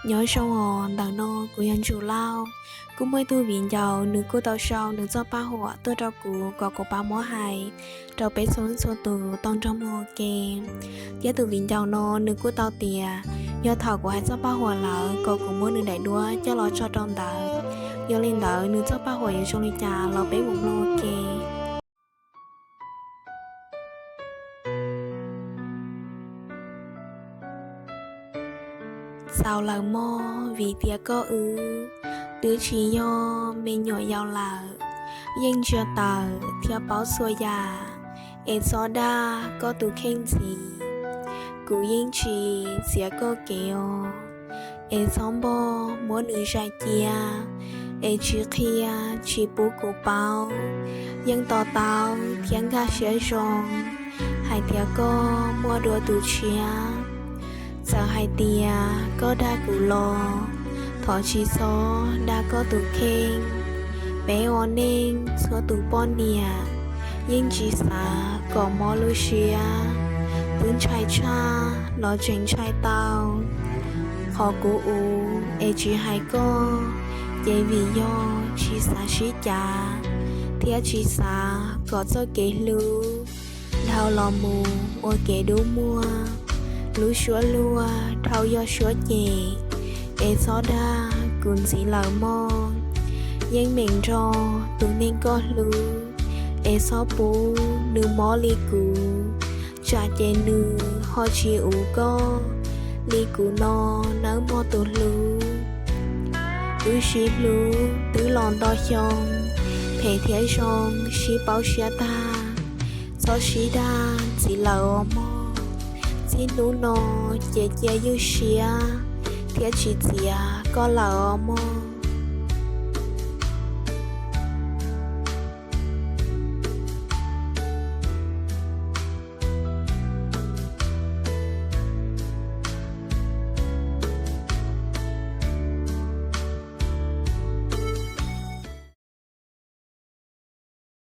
Nyob zoo os, ntawm no kuv yog Ntsuj Lauj. Kuj muaj ib tug viv ncaus nws kuj tau sau nws txoj paj huam tuaj rau kuv kom kuv pab muab hais rau peb txhua leej txhua tus tau nrog mloog ua ke. Thiab tus viv ncaus no nws kuj tau tias yog thaum kuv hais txoj paj huam lawm kom kuv muab nws daim duab coj los tso rau ntawd. Yog li ntawd nws txoj paj huam yuav zoo li cas los peb mus mloog ua ke. Txaus lawm mog, vim tias koj wb twb tsis yog me nyuam yaus lawm, yeej ntsia tawm thiab paub txhua yam, es txhob dag koj tus kheej ntxiv. Kuv yeej tsis txiav koj kev os, es txhob npog muab nws zais cia, es tsis qhia tsis pub kuv paub, yeej to taub thiab nkag siab zoo hais tias koj muaj dua tus tshiab. Txawm hais tias koj dag kuv los, thov tsis txhob dag koj tus kheej. Peb ua neej txhua tus poj niam yeej tsis xav kom mob lub siab, twb ntshai tshaj los tseem ntshai tau. Qhov kuv ua es tsis hais koj, ces vim yog tsis xav sib cav, thiab tsis xav kom txoj kev hlub dhau los mus ua kev dub muag. Lub suab luag dhau yog suab cem, es txhob dag kuv ntxiv lawm mog. Yeej meem nrog tus neeg koj hlub, es txhob pub nws mob li kuv. Tsam ces nws ho tsis uv koj li kuv no nawb mog tus hlub. Wb sib hlub twb los nto xyoo, phem thiab zoo sib paub siab tag. Txhob sib dag ntxiv lawm os mog, txij hnub no ces cia ywj siab thiab tsis txiav koj lawm os mog.